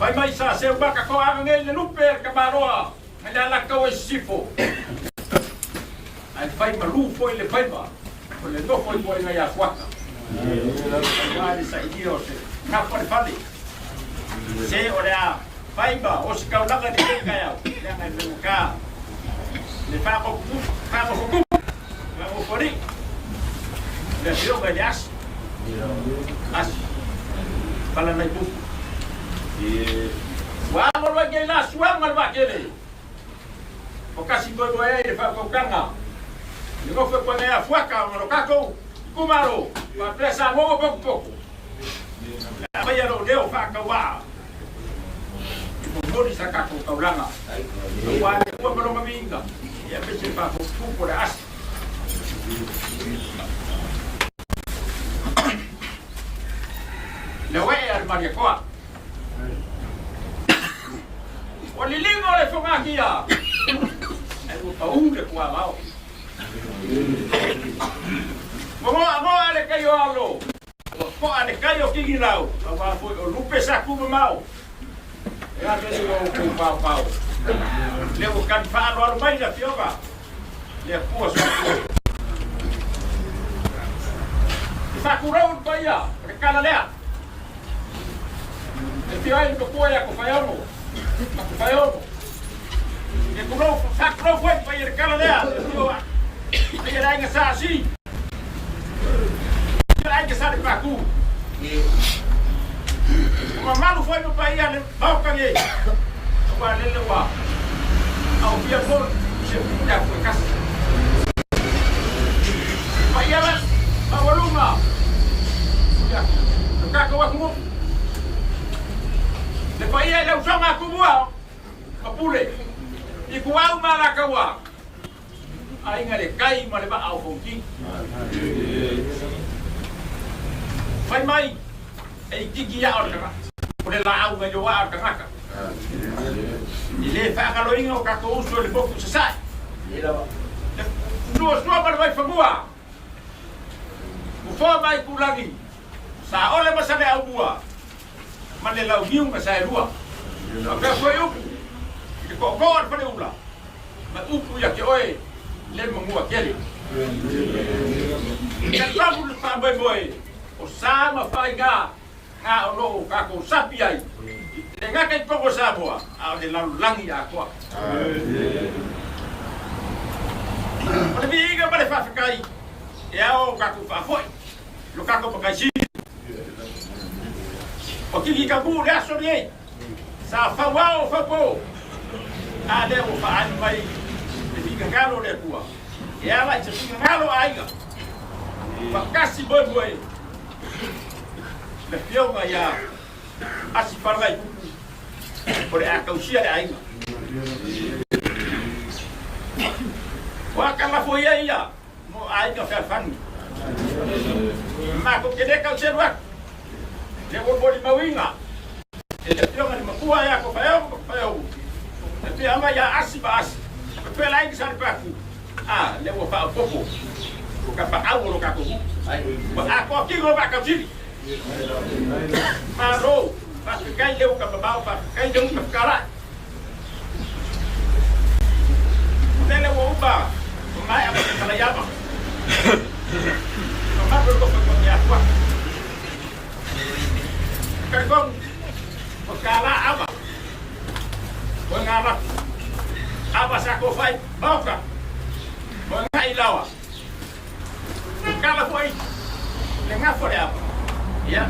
Fai mai sa seu maka ko anga nei le lupe le kamaloa mai le alakaua i sisifo. Ae fai malu foi le faiva o le nofo i moenga ia Fuata. Aua le sailia o se gafa le fale. Se o le a faiva o se kaulaga i lenei taeao, leaga e faigata le faamofotupu, faamofoalii le afioga i le Asi, Asi Falanaipupu. Ua alo ai nei la suaga le vaatele. O kasi moemoe ai le faautautaga i le nofo e koe a Fuata ona lo tatou itumalo faapea Samoa ua potopoto. Le a faia lou leo faatauaa i momoli sa tatou taulaga aua le Atua ma Lona viiga e aemaise le faafotutupu o le asi. Le oe a le Malietoa. Ua liliga o le fogatia, ae ua pau le tuavao. Ua goagoa le kai o alo, ua toa le kai o Tigilau, aua foi o lupe sa tumamao. E a mea ua outou paopao? Lea ua tali faaaloalo mai le Afioga, le Atua Soifua. E faatulou le paia o le tala lea. E afio ai le matua ia Tofaeono ma Tofaeono. E tulou, faatulou foi le paia o le tala lea, le afio a paia le aiga Sa Asi. Le aiga Sa Lepatu. O mamalu foi ma paia le Maota nei. Aua lele ua aofia foi se pule atu e tasi. Paia la maualuga ia lo tatou atunuu. Le paia i le usoga a Tumua ma Pule, i Tuau ma Alataua, aiga le tai ma le vaa o Fonoti. Fai mai e itiiti aa o le tagata, o le laau na ioa aa o le tagata. E le faagaloina o tatou uso i le motu i Sasae. Le suasua ma le vaifanua, Ufoa ma Aitulagi, Saole ma Saleaaumua, ma le Launiu na Saelua. Faapea foi upu i le tootoo o le Faleula, ma upu ia te oe le Manua tele. E talitonu le faamoemoe o sa ma faiga na o lo o tatou sapi ai, e le gata i totonu o Samoa, a o le lalolagi atoa. O le viiga ma le faafetai e ao o tatou faafoi lo tatou Matai Sili. O Tiki Kamu le aso lenei, sa fau ao fau po, a lea ua faaali mai le finagalo o le Atua, e ala i se finagalo aiga, faatasi moemoe le Afioga ia Asi Falagaipupu o le a tausia le aiga. O a kalafo ia ia mo aiga fealofani. Matou te le tau selu atu le ua molimauina e le Afioga i le Matua ia Tofaeono ma Tofaeono. pea mai ia asi ma asi. Pe la ingi sa paku. Ah, le ua fa popo. O ka pa au lo ka ko. Wa a ko ki go ba ka tili. Ma ro, pa kai le ka ba pa kai le ka kala. Lele ua upa, o mai a ka la yama. O ma ko ko ko ya kwa. Ka ko o kala ama. O ngā Ava sa ko fai mauka. O ngā ilawa. O kala foi le ngā fore apa. Ia,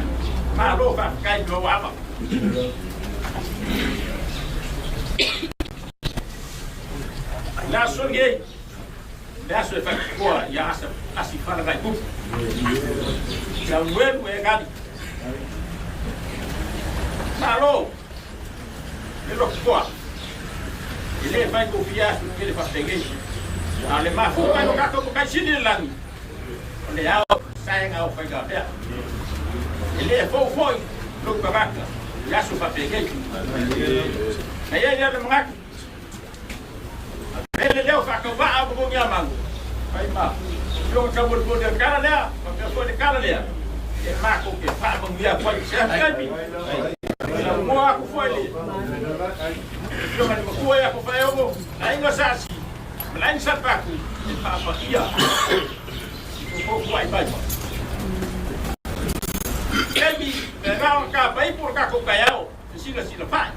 ma lo fa kai lo ama. La songe. La so fa ko ya asa asi fala vai ku. Sa welu e gani. Ma lo. Le lo koa. Ile fai ko fia su ke le fa pege. A le ma fu kai ka ko kai sini le langi. O le ao sai nga o fai ka pea. Ile fo foi lo ka baka. Ya su fa pege. Na ye le mga. Ele leo fa ka va a ko ngia mangu. Fai ma. Yo ka bo bo de kala lea, ma pe fo de kala lea. E ma ko ke fa mo ngia foi se kai bi. La mo a ko foi le. Yo ma mo ko ya ko fa yo la inga sa si. La inga sa pa ku. E pa pa ia. Ko ko ai bai. Kebi, me ra ka pai por ka ko kaiao. Sila sila fa.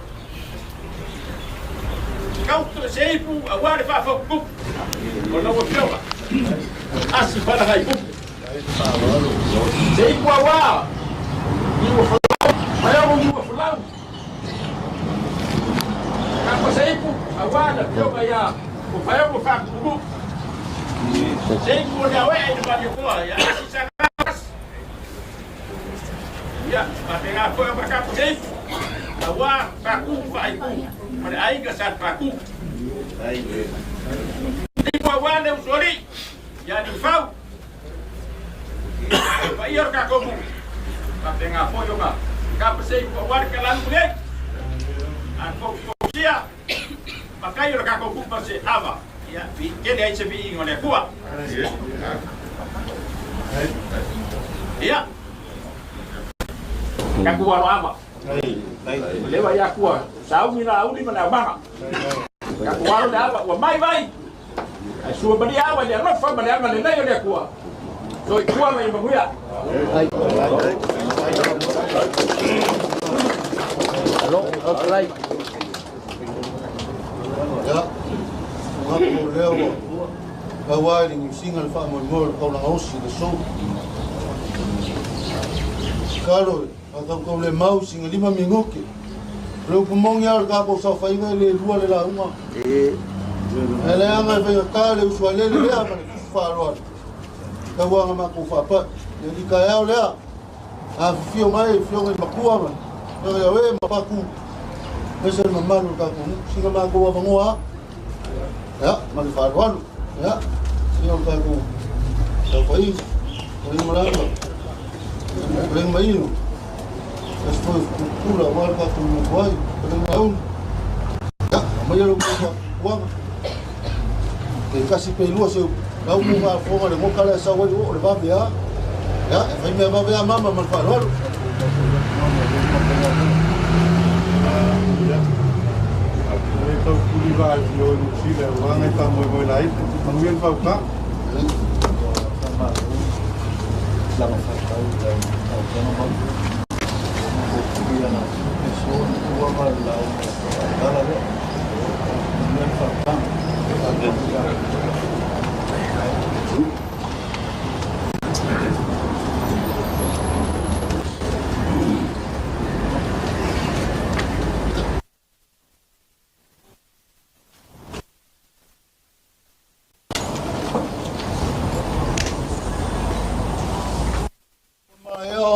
Kau te seipu a ware fa fa ku. O na wo fioga. Asi fa na ku. Seipu a wa. Ni wo fa. Mai o ni wo fa. Ka ko seipu a wa na fioga ya. O fa o fa ku. Seipu o na we e ba ni ko ya asi sa gas. Ya, pa pega ko pa ka seipu. A wa fa ku fa ku. Ma ai ka sa fa ku. Ipu a wa le usori. Ya ni fau. Pa ia ka ko mu. Pa pega fo yo ka. Ka pa seipu a wa ka lan le. A ko ko sia. Pa kai yo ka ko ku pa se ava. Ya, fi ke le ai se bi ngone kua. Ya. Ka ku wa ava. Lewa ya kua. Sau ni na uli mana manga. Ka ku wa le ava wa mai vai. Ai sua bari awa le rofa ma le ama le nei le kua. So i kua mai maguia. Alo, alai. Ya. Ngapo leo. Ka wai ni singa le fa mo mo ko la hosi le so. Kalo, ka ko le mau singa lima mingoke. Lo pumong ya ka ko sa fa iwe le rua le la unga. E Ele anga ve ka le uswa le le ama le fa lo. Ka wa ma ko fa pa. Le di ka ya le a fio mai fio mai makua ma. Ya we ma pa ku. Mese ma malu ka ku singa ma ko wa ngoa. Ya, ma le fa lo. Ya. Singa ka ku. Sa fa i. Ko ma la. Le mai no. Esto kula wa ka ku mo wai. Ko ma un. Ya, ma yo ko wa. Te kasi pe lua se la u ma fo le mo kala sa wa o le ba bia. Ya, fa me ba bia mama ma fa lo. Le tau kuli va o New Zealand, o anga i wha moe lai, manuia le whauka. Lama whakau tau tana mau. Ko kuri ana e so ua ma lau kala le. Manuia le whauka.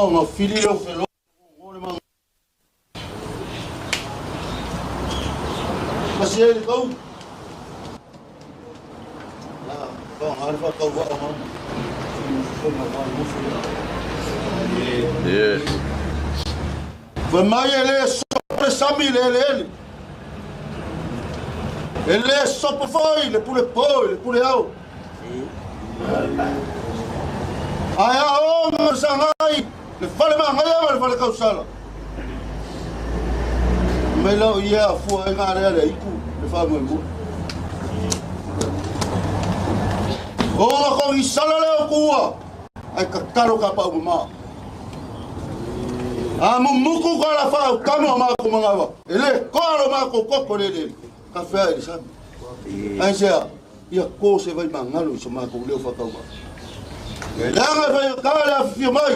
Ma fili lo felo o le ma Kasi ele kau. La, bon, alfa kau wa ma. Yeah. Fa mai ele so le sami le le. E le sopo foi le pule po i le pule ao. Ae a o sagai le fale magaia ma le fale kausala. Mai lau ia fua ai ngā rea le iku le wha. O nga kongi sala leo kua ai ka talo ka pa uma. A mumuku ka la wha u kamo ma ko mangawa. Ele ko alo ma ko koko le le. Ka whea i sami. Ai sea, ia ko se vai mangalo i so ma ko leo whakauma. Leanga whai ka le awhiwhio mai.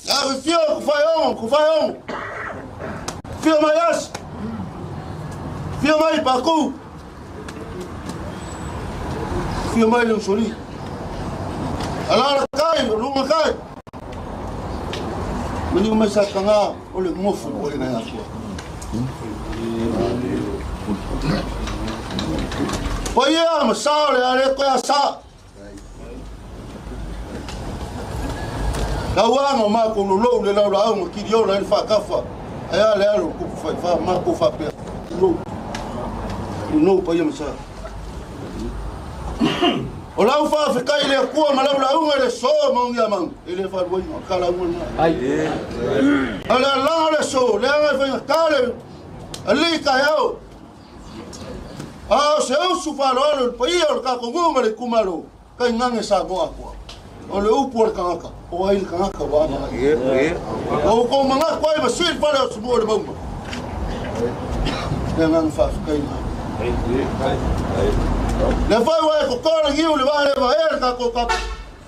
Awhiwhio ku whai ongo, ku whai ongo. Whio mai as. Whio mai paku. Whio mai le usoli. Alala kai, runga kai. Mani mai sa kanga o le ngofu o le ngai atua. Paia ma sa le ale koe a sa. Lauanga o mako lolou le lau laauga kiliola ai le faakafa ae a le alo kupu faifā mako faapea lou lou paia ma sa. O lau faafetai le Akua ma lau lauga i le so maogi a mau e le faaluaina o ka lauga lena. A le alaga le so leaga e faigatā le alii taeao. A o se usu faaloalo i le paia o le kakogu ma le itumalo kai gage Samoa akoa. O le upu o le kangaka, o ai le kangaka ua ama ai. O kou mangaku ai ma sui le fale o sumua o le mauma. Le agaga faafetai na. Le fai ua e koko le giu le vaa le vaea le kako ka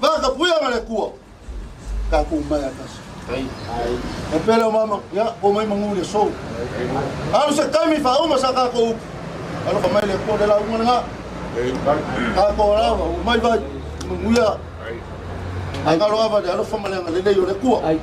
vaka puia ma le kua. Kako mai a kasi. E pele o mama, ia, o mai mangu le sou. Alu se kaimi whauma sa kako upu. Alofa mai le kua le la unga ngā. Kako lava, o mai vai, manguia. Ai ngalo ava le alofa ma le anga lelei o le kua. Ai.